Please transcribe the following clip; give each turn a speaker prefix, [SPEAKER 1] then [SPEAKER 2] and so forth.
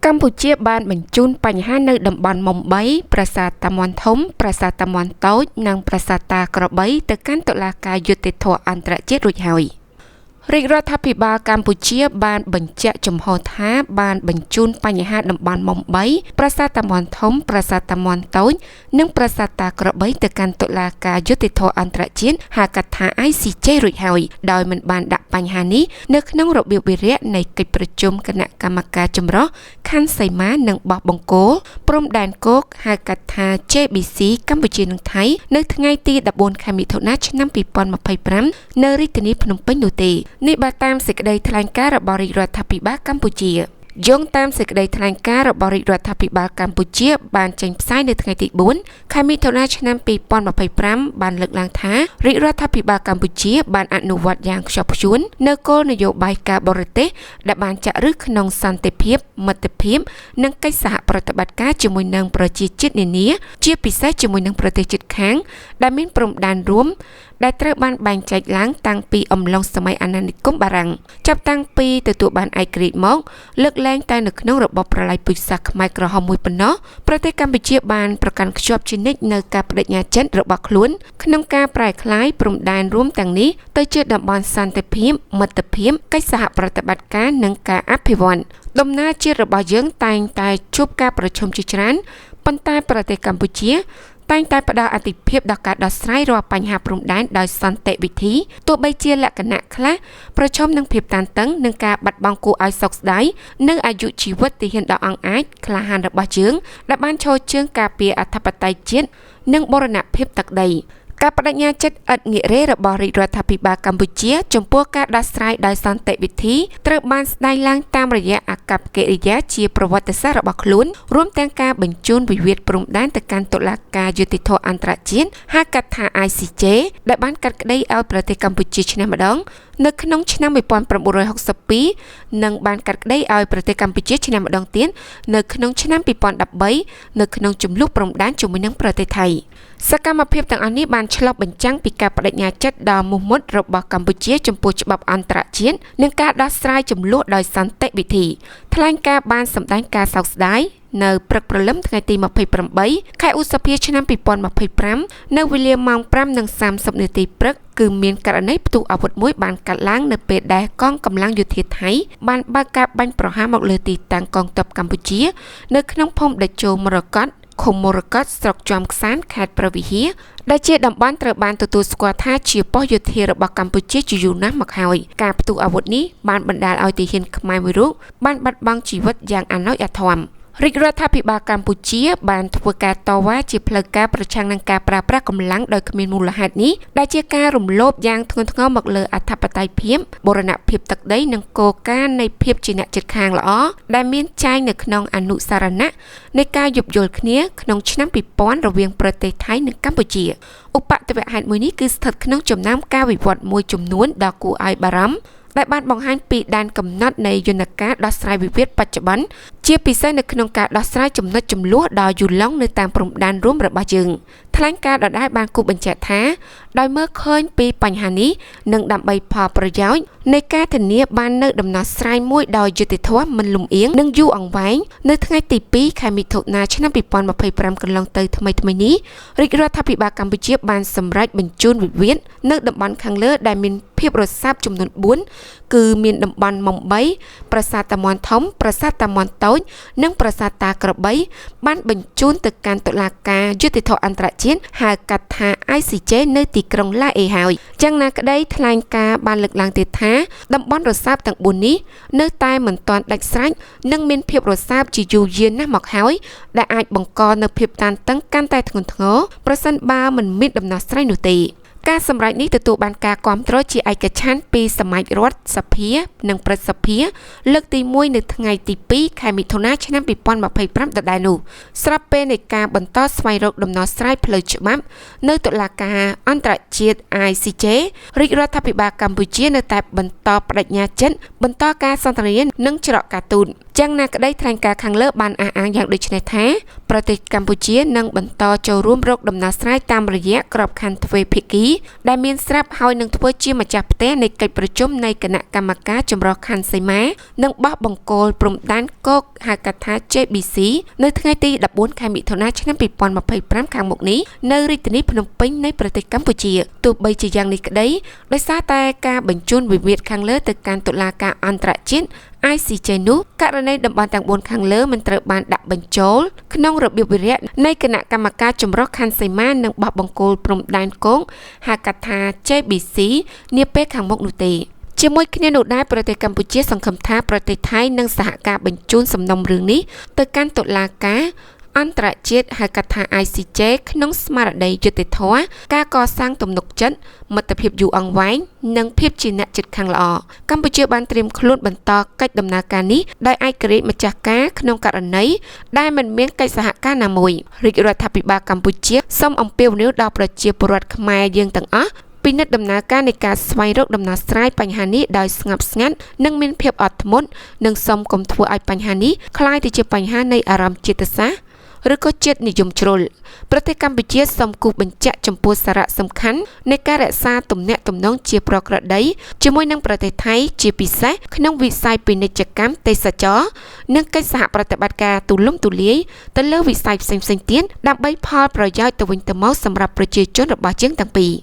[SPEAKER 1] កម្ពុជាបានបញ្ជូនបញ្ហានៅតំបន់មុំ3ប្រាសាទតាមាន់ធំប្រាសាទតាមាន់តូចនិងប្រាសាទតាក្របីទៅកាន់តុលាការយុត្តិធម៌អន្តរជាតិរួចហើយ។ រាជរដ្ឋាភិបាលកម្ពុជាបានបញ្ជាក់ជំហរថាបានបញ្ជូនបញ្ហាតំបន់មុំ3ប្រាសាទតាមាន់ធំប្រាសាទតាមាន់តូចនិងប្រាសាទតាក្របីទៅកាន់តុលាការយុត្តិធម៌អន្តរជាតិហៅកាត់ថា ICJ រួចហើយដោយមិនបានដាក់បញ្ហានេះនៅក្នុងរបៀបវិរៈនៃកិច្ចប្រជុំគណៈកម្មការចម្រុះខណ្ឌសីមានិងបោះបង្គោលព្រំដែនគោកហៅកាត់ថា JBC កម្ពុជានិងថៃនៅថ្ងៃទី14ខែមិថុនាឆ្នាំ2025នៅរាជធានីភ្នំពេញនោះទេនេះបើតាមសេចក្តីថ្លែងការណ៍របស់រាជរដ្ឋាភិបាលកម្ពុជាយោងតាមសេចក្តីថ្លែងការណ៍របស់រាជរដ្ឋាភិបាលកម្ពុជាបានចេញផ្សាយនៅថ្ងៃទី4ខែមិថុនាឆ្នាំ2025បានលើកឡើងថារាជរដ្ឋាភិបាលកម្ពុជាបានអនុវត្តយ៉ាងខ្ជាប់ខ្ជួននៅគោលនយោបាយការបរទេសដែលបានចាក់ឫសក្នុងសន្តិភាពមិត្តភាពនិងកិច្ចសហប្រតិបត្តិការជាមួយនឹងប្រជាជាតិនានាជាពិសេសជាមួយនឹងប្រទេសជិតខាងដែលមានព្រំដែនរួមដែលត្រូវបានបែងចែកឡើងតាំងពីអំឡុងសម័យអាណានិគមបារាំងចាប់តាំងពីទទួលបានឯករាជ្យមកលើកលែងតែនៅក្នុងរបបប្រល័យពូជសាសន៍ខ្មែរក្រហមមួយប៉ុណ្ណោះប្រទេសកម្ពុជាបានប្រកាន់ខ្ជាប់ជានិច្ចនៅការបដិញ្ញាចិត្តរបស់ខ្លួនក្នុងការប្រែក្លាយព្រំដែនរួមទាំងនេះទៅជាតំបន់សន្តិភាពមិត្តភាពកិច្ចសហប្រតិបត្តិការនិងការអភិវឌ្ឍដំណើរជាតិរបស់យើងតែងតែជួបការប្រឈមជាច្រើនប៉ុន្តែប្រទេសកម្ពុជាតែងតែផ្ដល់អាទិភាពដល់ការដោះស្រាយរាល់បញ្ហាព្រំដែនដោយសន្តិវិធីទោះបីជាលក្ខណៈខ្លះប្រឈមនឹងភាពតានតឹងនិងការបាត់បង់គួរឲ្យសោកស្ដាយនៅអាយុជីវិតទាហានដ៏អង់អាចក្លាហានរបស់យើងដែលបានឈរជើងការពារអធិបតេយ្យជាតិនិងបូរណភាពទឹកដីការបដិញ្ញាចិត្តឥតងាករេរបស់រាជរដ្ឋាភិបាលកម្ពុជាចំពោះការដោះស្រាយដោយសន្តិវិធីត្រូវបានស្ដែងឡើងតាមរយៈអាកប្បកិរិយាជាប្រវត្តិសាស្ត្ររបស់ខ្លួនរួមទាំងការបញ្ជូនវិវាទព្រំដែនទៅកាន់តុលាការយុត្តិធម៌អន្តរជាតិហៅកាត់ថា ICJ ដែលបានកាត់ក្តីឲ្យប្រទេសកម្ពុជាឈ្នះម្ដងនៅក្នុងឆ្នាំ1962និងបានកាត់ក្តីឲ្យប្រទេសកម្ពុជាឈ្នះម្ដងទៀតនៅក្នុងឆ្នាំ2013នៅក្នុងជម្លោះព្រំដែនជាមួយនឹងប្រទេសថៃសកម្មភាពទាំងអស់នេះបានឆ្លុះបញ្ចាំងពីការបដិញ្ញាចិត្តដ៏មោះមុតរបស់កម្ពុជាចំពោះច្បាប់អន្តរជាតិនិងការដោះស្រាយជម្លោះដោយសន្តិវិធីថ្លែងការណ៍បានសម្ដែងការសោកស្ដាយនៅព្រឹកព្រលឹមថ្ងៃទី28ខែឧសភាឆ្នាំ2025នៅវេលាម៉ោង5:30នាទីព្រឹកគឺមានករណីផ្ទុះអាវុធមួយបានកាត់ឡើងនៅពេលដែលកងកម្លាំងយោធាថៃបានបើកការបាញ់ប្រហារមកលើទីតាំងកងទ័ពកម្ពុជានៅក្នុងភូមិតេជោមរកតឃុំមរកតស្រុកជាំខ្សាន្តខេត្តព្រះវិហារដែលជាតំបន់ត្រូវបានទទួលស្គាល់ថាជាប៉ុស្តិ៍យោធារបស់កម្ពុជាជាយូរណាស់មកហើយការផ្ទុះអាវុធនេះបានបណ្ដាលឲ្យទាហានខ្មែរមួយរូបបានបាត់បង់ជីវិតយ៉ាងអាណោចអាធ័មរាជរដ្ឋាភិបាលកម្ពុជាបានធ្វើការតវ៉ាជាផ្លូវការប្រឆាំងនឹងការប្រើប្រាស់កម្លាំងដោយគ្មានមូលហេតុនេះដែលជាការរំលោភយ៉ាងធ្ងន់ធ្ងរមកលើអធិបតេយ្យភាពបូរណភាពទឹកដីនិងគោលការណ៍នៃភាពជាអ្នកជិតខាងល្អដែលមានចែងនៅក្នុងអនុសារណៈនៃការយោគយល់គ្នាក្នុងឆ្នាំ2000រវាងប្រទេសថៃនិងកម្ពុជាឧបទ្ទវហេតុមួយនេះគឺស្ថិតក្នុងចំណោមការវិវត្តមួយចំនួនដ៏គួរឲ្យបារម្ភដែលបានបង្ហាញពីដែនកំណត់នៃយន្តការដោះស្រាយវិវាទបច្ចុប្បន្នជាពិសេសនៅក្នុងការដោះស្រាយចំណុចជម្លោះដ៏យូរលង់នៅតាមព្រំដែនរួមរបស់យើងថ្លែងការណ៍ដដែលបានគូសបញ្ជាក់ថាដោយមើលឃើញពីបញ្ហានេះនិងដើម្បីផលប្រយោជន៍នៃការធានាបាននូវដំណោះស្រាយមួយដោយយុត្តិធម៌មិនលំអៀងនិងយូរអង្វែងនៅថ្ងៃទី2ខែមិថុនាឆ្នាំ2025កន្លងទៅថ្មីៗនេះរាជរដ្ឋាភិបាលកម្ពុជាបានសម្រេចបញ្ជូនវិវាទនៅតំបន់ខាងលើដែលមានភាពរសើបចំនួន4គឺមានតំបន់មុំ3ប្រាសាទតាមាន់ធំប្រាសាទតាមាន់តូចនិងប្រាសាទតាក្របីបានបញ្ជូនទៅកាន់តុលាការយុត្តិធម៌អន្តរជាតិហៅកាត់ថា ICJ នៅទីក្រុងឡាអេហើយយ៉ាងណាក្តីថ្លែងការណ៍បានលើកឡើងទៀតថាតំបន់រសើបទាំង4នេះនៅតែមិនទាន់ដាច់ស្រេចនិងមានភាពរសើបជាយូរយារណាស់មកហើយដែលអាចបង្កនូវភាពតានតឹងកាន់តែធ្ងន់ធ្ងរប្រសិនបើមិនមានដំណោះស្រាយនោះទេការសម្រេចនេះទទួលបានការគាំទ្រជាឯកច្ឆន្ទពីសមាជរដ្ឋសភានិងព្រឹទ្ធសភាលើកទី1នៅថ្ងៃទី2ខែមិថុនាឆ្នាំ2025ដដែលនោះស្របពេលនៃការបន្តស្វែងរកដំណោះស្រាយផ្លូវច្បាប់នៅតុលាការអន្តរជាតិ ICJ រាជរដ្ឋាភិបាលកម្ពុជានៅតែបន្តបដិញ្ញាចិត្តបន្តការសន្ទនានិងច្រកការទូតយ៉ាងណាក្តីថ្លែងការណ៍ខាងលើបានអះអាងយ៉ាងដូចនេះថាប្រទេសកម្ពុជានឹងបន្តចូលរួមរកដំណោះស្រាយតាមរយៈក្របខ័ណ្ឌទ្វេភាគី ដែលមានស្រាប់ហើយនឹងធ្វើជាម្ចាស់ផ្ទះនៃកិច្ចប្រជុំនៃគណៈកម្មការចម្រុះខណ្ឌសីមានិងបោះបង្គោលព្រំដែនគោកហៅកាត់ថា JBC នៅថ្ងៃទី14ខែមិថុនាឆ្នាំ2025ខាងមុខនេះនៅរាជធានីភ្នំពេញនៃប្រទេសកម្ពុជាទោះបីជាយ៉ាងនេះក្តីដោយសារតែការបញ្ជូនវិវាទខាងលើទៅកាន់តុលាការអន្តរជាតិ ICJ នោះករណីតំបន់ទាំង4ខាងលើមិនត្រូវបានដាក់បញ្ចូលក្នុងរបៀបវិរៈនៃគណៈកម្មការចម្រុះខណ្ឌសីមានិងបោះបង្គោលព្រំដែនគោកហៅកាត់ថា JBC នាពេលខាងមុខនោះទេជាមួយគ្នានោះដែរប្រទេសកម្ពុជាសង្ឃឹមថាប្រទេសថៃនឹងសហការបញ្ជូនសំណុំរឿងនេះទៅកាន់តុលាការអន្តរជាតិហៅកាត់ថា ICJ ក្នុងស្មារតីយុត្តិធម៌ការកសាងទំនុកចិត្តមិត្តភាពយូរអង្វែងនិងភាពជាអ្នកជិតខាងល្អកម្ពុជាបានត្រៀមខ្លួនបន្តកិច្ចដំណើរការនេះដោយឯករាជ្យម្ចាស់ការក្នុងករណីដែលមិនមានកិច្ចសហការណាមួយរាជរដ្ឋាភិបាលកម្ពុជាសូមអំពាវនាវដល់ប្រជាពលរដ្ឋខ្មែរយើងទាំងអស់ពិនិត្យដំណើរការនៃការស្វែងរកដំណោះស្រាយបញ្ហានេះដោយស្ងប់ស្ងាត់និងមានភាពអត់ធ្មត់និងសូមកុំធ្វើឲ្យបញ្ហានេះក្លាយទៅជាបញ្ហានៃអារម្មណ៍ជាតិសាសន៍ឬក៏ជាតិនិយមជ្រុលប្រទេសកម្ពុជាសូមគូសបញ្ជាក់ចំពោះសារៈសំខាន់នៃការរក្សាទំនាក់ទំនងជាប្រក្រតីជាមួយនឹងប្រទេសថៃជាពិសេសក្នុងវិស័យពាណិជ្ជកម្មទេសចរណ៍និងកិច្ចសហប្រតិបត្តិការទូលំទូលាយទៅលើវិស័យផ្សេងៗទៀតដើម្បីផលប្រយោជន៍ទៅវិញទៅមកសម្រាប់ប្រជាជនរបស់យើងទាំងពីរ។